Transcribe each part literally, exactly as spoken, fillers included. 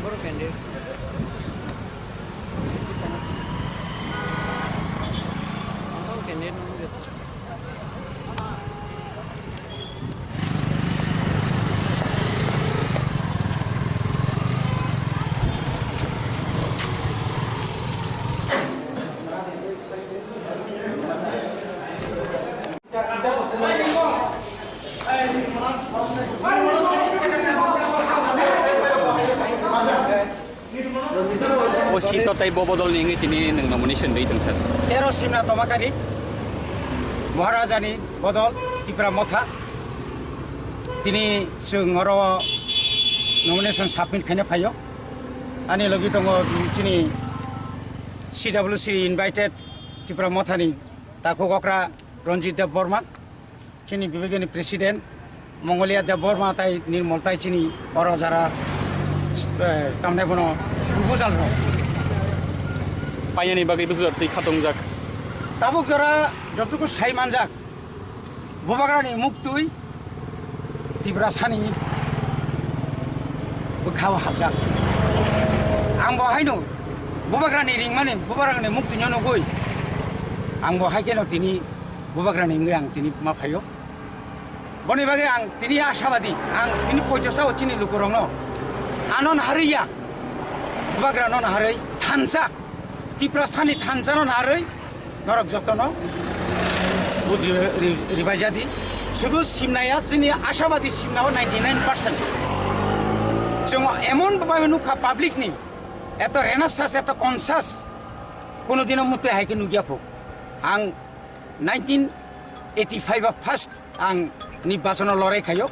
Borok candidate. Borok candidate. O seat o tei bo bodol ni wngwi tini nwng nomination rwi tong sir. Tero Simna Tomakari, Maharajani bodol Tipra Motha. Tini chwng oro nomination submit khaina phaio. Ani logi tongo chini C W C invited Tipra Mothani takhuk okra Ranjit Deb Borma, chini Bibegani President Mongolia Deb Borma tai Nirmol tai chini oro jara, eh, tamne bono bujal rok. Painani bagwi bwswk twi khatungjak. Tabuk jora jotoku sai manjak, Bubagrani muktwi Tiprasani bwkhao habjak. Ang bo haino Bubagrani ringmani, Bubagrani muktwino nugwi ang bo hai kheno tini Bubagrani wngwi ang tini ma phaio. Boni bagwi ang tini ashabadi, ang tini poito sao chini lukurokno ano naharwi ya, Bubagrano naharwi thansa, Tiprasani thansano naharwi norok jotono bud ri-, ri-, ribaijadi. Sudu Simnaya chini ashabadi Simnao ninety nine percent. Chwng emon bhabe nukha public ni, eto renaissance, eto conscious, kono dino mutwi hai khe nukya kho. Ang nineteen eighty five o first ang nirbachono lorai khaio,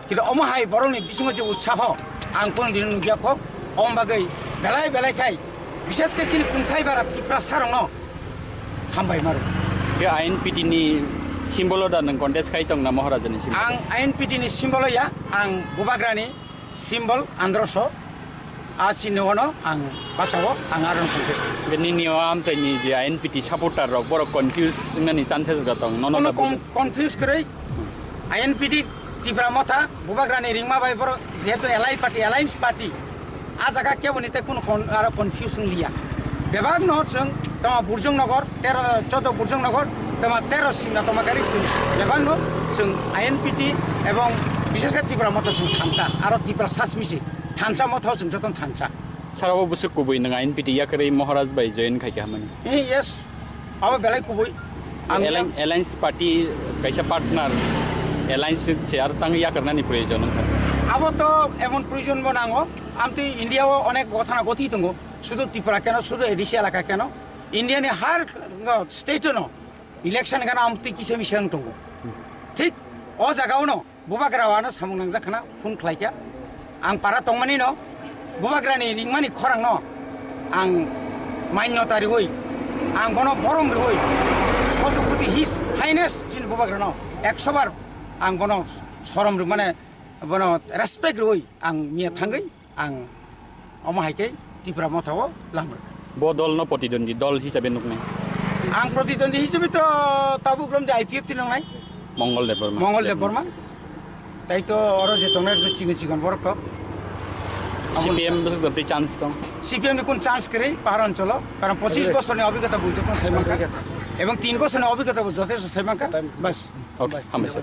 kintu omo hai borokni bisingo je utsaho ang kono dino nukya kho. Omo bagwi belai belai khai, bishes khe chini kungthai bara Tiprasa rokno hambai maro. Khe I N P T ni symbol o da nwng contest khai tong na Maharaja ni symbol? Ang I N P T ni symbol o ya, ang Bubagrani symbol androso. A chini ono ang basao ang aro contest. Nini o amchaini je I N P T supporter rok borok confuse wngnani chances ga tong, nono Kono da kon-, confuse kwrwi. I N P T Tipra Motha Bubagrani ringma bai borok jehetu allied party, alliance party, a jaga keboni tei kono kon-, aro confuse wngliya. Bebakno chwng tama Burjong Nogor, tero, chaudo Burjong Nogor, tama tero Simna Tomakari chwng bebakno chwng I N P T ebong bishes khe Tipra Motha chwng thansa, aro Tipra sasmisi thansa motha chwng jotono thansa. Sir, abo bwswk kubui nwng I N P T yakarwi Maharaj bai join khai kha hamani? Eh, yes. Abo belai kubui. Ang Alliance, Alliance party kaisa partner, alliance se aro tang yakarnani proyojon wngkha. Abo to emon proyojon bo nango. Amtwi India o onek gothana gothi tongo. Sudu Tripura keno, sudu A D C elaka keno. India ni har, no, state no election gana amtwi kisa misa wng tongo. Thik o jaga o no Bubagra o ano samung nangjak khna phone khlai kha. Ang para tongmani no, Bubagra ni ringmani khorang no ang manyota riwi, ang bono borom riwi, Sotukuti His Highness chini Bubagra no ekso bar ang bono sorom ri-, mane bono respect riwi ang miya thangwi ang omo hai khe Tipra Motha o lamrwkha. Bo dol no protidwndi dol hisabe nuknai? Ang protidwndi hisabe to tabuk romde I P F T nangnai. Mongol Debbarma. Mongol Debbarma. Tai to oro je tongnai rok chikon chikon borok kok. C P M bwswk jotwi chance tong? C P M ni kun chance kwrwi pahar oncholo, karon pochis bosorni obhigota bo jotono sai mankha. Ebong tin bosorni obhigota bo jotesto sai mankha. Bas. Okay, hambai.